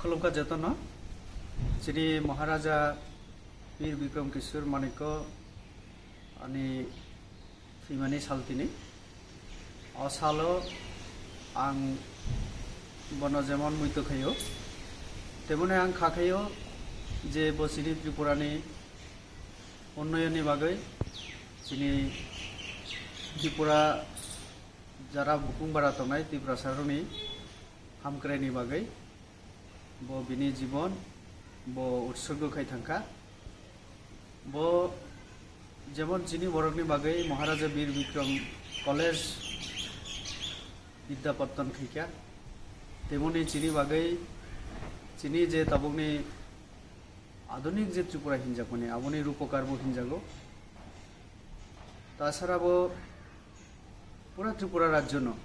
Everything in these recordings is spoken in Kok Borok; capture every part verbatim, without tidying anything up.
Khulumkha jotono, chini Maharaja Bir Bikram Kishore Manikya ani thwimani sal tini. O salo ang bono jemon muito khaio, temoni ang kha khaio je bo chini Tripurani unnayonni bagwi, chini Tripura jara bukung bara tongnai Tiprasarokni hamkraini bagwi bo bini jibon bo utsorgo khai thangkha. Bo jemon chini borokni bagwi Maharaja Bir Bikram College Bidya Pattan khaikha, temoni chini bagwi chini je tabukni adhunik je Tripura hinjakmani aboni rupokar bo hinjago. Tasara bo pura Tripura rajyono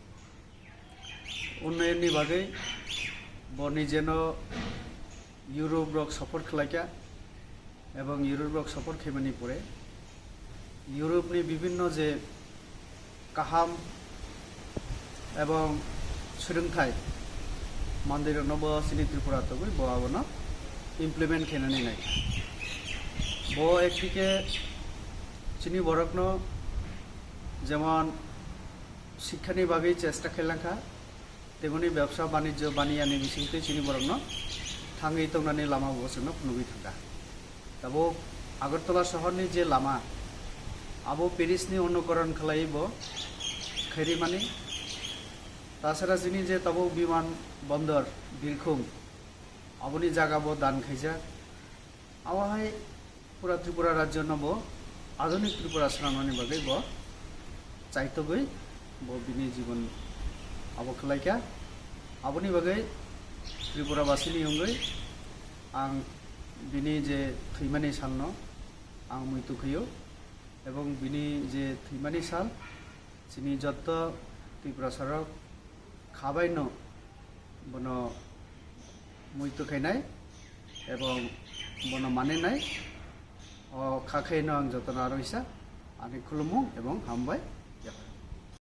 unnayonni bagwi bo nijeno Europe rok support khlaikha, ebong Europe rok support khaimani pore Europe ni bibinno je kaham ebong swrwngthai mandirokno bo chini Tripura togwi bo abono implement khainani naikha. Bo ekdike chini borokno jemon sikhani bagwi chesta khailangkha, temoni bebsa banijyo baniyani bisingtwi chini borokno thangwi tongnani lama bo chwngno phunugwi thangkha. Tabuk Agartala sohorni je lama, abo Parisni onukoron khlaiwi bo khairwimani. Tasara chini je tabuk biman bondor, birkhung, aboni jaga bo dan khaijak. Abo hai pura Tripura rajyono bo adhunik Tripura swnamnani bagwi bo chaitogwi bo bini jibon abo khlaikha. Aboni bagwi Tripura basini wngwi ang bini je thwimani salno ang muitu khaio, ebong bini je thwimani sal chini jotto Tiprasarok khabaino bono muitu khainai ebong bono maninai. O kha khaino ang jotono aro isa ani khulumung ebong hambai.